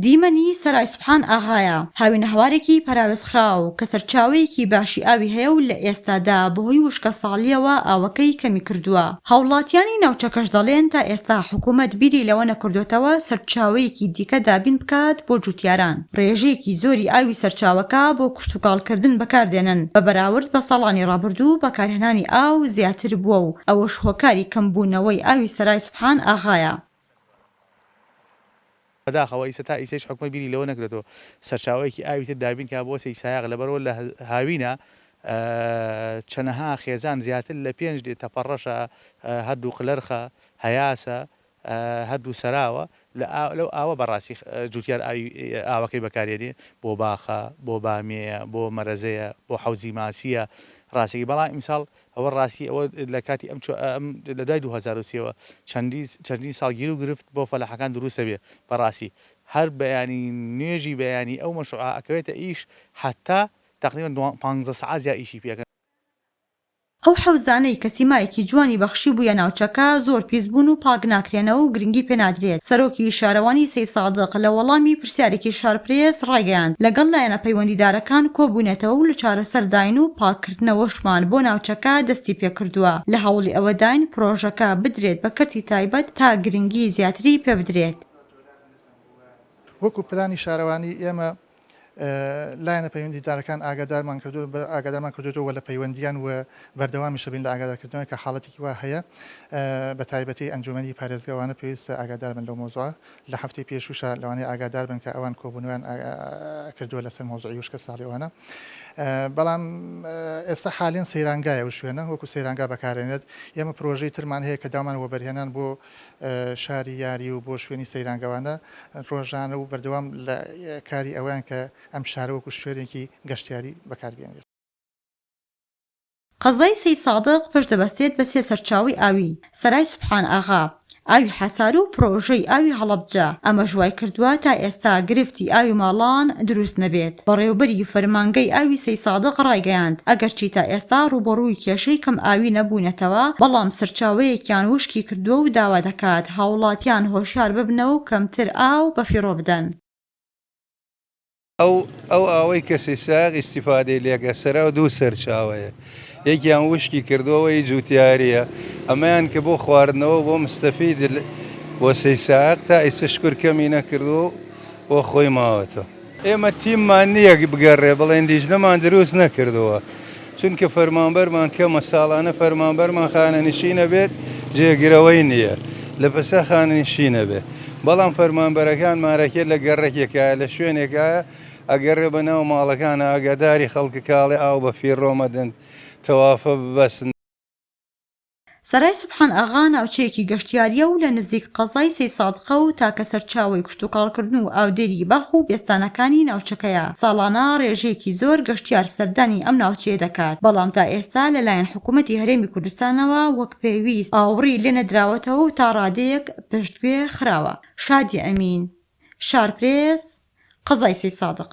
دیمەنی سەرای سوبحان ئاغایە، هاوینەهەوارێکی پەراوێزخراو کە سەرچاوەیەکی باشی ئاوی هەیە و لە ئێستادا بەهۆی وشکەساڵییەوە ئاوەکەی کەمی کردووە. هاوڵاتیانی ناوچەکەش دەڵێن تا ئێستا حکومەت بیری لەوە نەکردۆتەوە سەرچاوەیەکی دیکە دابین بکات بۆ جوتیاران، ڕێژەیەکی زۆری ئاوی سەرچاوەکە بۆ کشتوکاڵکردن بەکاردێنن، بە بەراورد بە ساڵانی ڕابردوو بەکارهێنانی ئاو زیاتر بووە و ئەوەش هۆکاری کەمبوونەوەی ئاوی سەرای سوبحان ئاغایە. بەداخەوە ئیسە تا ئیسەیش حکومەت بیری لەوە نەکردۆتەوە سەرچاوەیەکی ئاوی تر دابین کا بۆ سەیسایەق لەبەرئەوە لە هاوینا چەنەها خێزان زیاتر لە پێنج دێ تەپەڕەشە هەردوو قلەرخە هەیاسە هەردوو سەراوە لە لەو ئاوە بەڕاستی جوتیار ئاوی ئاوەکەی بەکارێنێ بۆ باخە بۆ بامێیە بۆ مەرەزەیە بۆ حەوزی ماسیە ڕاستەکەی بەڵام ئیمساڵ ئەوە ڕاستی ئەوە لە کاتی ئەم ئەم لە دوای 2003 وە چەندین چەندین ساڵ گیر و گرفت بۆ فەلاحەکان دروست ئەبێ بەڕاستی هەر بەیانی نوێژی بەیانی ئەو مەشروعە ئەکەوێتە ئیش حەتا تەقریبەن پانزە سەعات زیاد ئیشی پێ ئەکەن. ئەو حەوزانەی کە سیمایەکی جوانی بەخشیبوویە ناوچەکە زۆر پیس بوون و پاک ناکرێنەوە و گرنگی پێنادرێت، سەرۆکی شارەوانی سەیدسادق لە وەڵامی پرسیارێکی شارپرێس ڕایگەیاند، لەگەڵ لایەنە پەیوەندیدارەکان کۆبووینەتەوە و لە چارەسەرداین و پاککردنەوەشمان بۆ ناوچەکە دەستی پێکردووە، لە هەوڵی ئەوەداین پرۆژەکە بدرێت بە کەرتی تایبەت تا گرنگی زیاتری پێبدرێت. وەکو پلانی شارەوانی ئێمە لایەنە پەیوەندیدارەکان ئاگادارمان کردو ئاگادارمان کردوێتەوە و لە پەیوەندیان و بەردەوامیش دەبین لە ئاگادارکردنەوە کە حاڵەتێکی وا هەیە بە تایبەتی ئەنجومەنی پارێزگا ئەوانە پێویستە ئاگادار بن لەو مەوزوعە لە هەفتەی پێشووشا لەوانەیە ئاگادار بن کە ئەوان کۆبوونەوەیان کردووە لەسەر مەوزوعی وشکە ساڵی ئەوانە بەڵام ئێستا حالێن سەیرانگایە و شوێنە وەکو سەیرانگا بەکارێنێت ئێمە پرۆژەی ترمان هەیە کە دامان وەبەرهێنان بۆ شاری یاری و بۆ شوێنی سەیرانگەوانە ڕۆژانە و بەردەوام لە کاری ئەوەیان کە ئەم شارە وەکو شوێنێکی گەشتیاری بەکار بێنرێت. قەزای سەیدسادق پشت دەبەستێت بە سێ سەرچاوەی ئاوی، سەرای سوبحان ئاغا، ئاوی حەسار و پڕۆژەی ئاوی هەڵەبجە، ئەمەش وایکردووە تا ئێستا گرفتی ئاوی ماڵان دروست نەبێت. بەڕێوەبەری فەرمانگەی ئاوی سەیدسادق ڕایگەیاند، ئەگەرچی تا ئێستا ڕووبەڕووی کێشەی کەم ئاوی نەبوونەتەوە، بەڵام سەرچاوەیەکیان وشکی کردووە و داوا دەکات هاوڵاتیان هۆشیار ببنەوە و کەمتر ئاو بەفیڕۆ بدەن. ئەو ئەو ئاوەی کە سیساق ئیستیفادەی لێکە سەراو دوو سەرچاوەیە یەکیان وشکی کردووە ی جوتیاریە ئەمەیان کە بۆ خواردنەوە بۆ مستەفید بۆ سیساق تا ئیستا شکر کەمی نەکردووە و بۆ خۆی ماوەتەوە. ئێمە تیممان نییە بگەڕێ بڵێن لیژنەمان دروست نەکردووە چونکە فەرمانبەرمان کەمە ساڵانە فەرمانبەرمان خانەنشینە بێت جێگرەوەی نییە لە پسە خانەنشینە بێت بەڵام فەرمانبەرەکان مارەکێ لە گەڕەکێکایە لە شوێنێکایە ئەگەڕێ بە ناو ماڵەکانە ئاگاداری خەڵکە کاڵێ ئاو بە فیڕۆ مەدەن تەوافە ببەسن. سەرای سوبحان ئاغا ناوچەیەکی گەشتیارییە و لە نزیک قەزای سەیدسادقە و تاکە سەرچاوەی کشتوکاڵکردن و ئاودێری باخ و بێستانەکانی ناوچەکەیە، ساڵانە ڕێژەیەکی زۆر گەشتیار سەردانی ئەم ناوچەیە دەکات، بەڵام تا ئێستا لەلایەن حکوومەتی هەرێمی کوردستانەوە وەک پێویست ئاوڕی لێنەدراوەتەوە و تا ڕادەیەک پشتگوێ خراوە. شادی ئەمین، شارپرێس، قەزای سەیدسادق.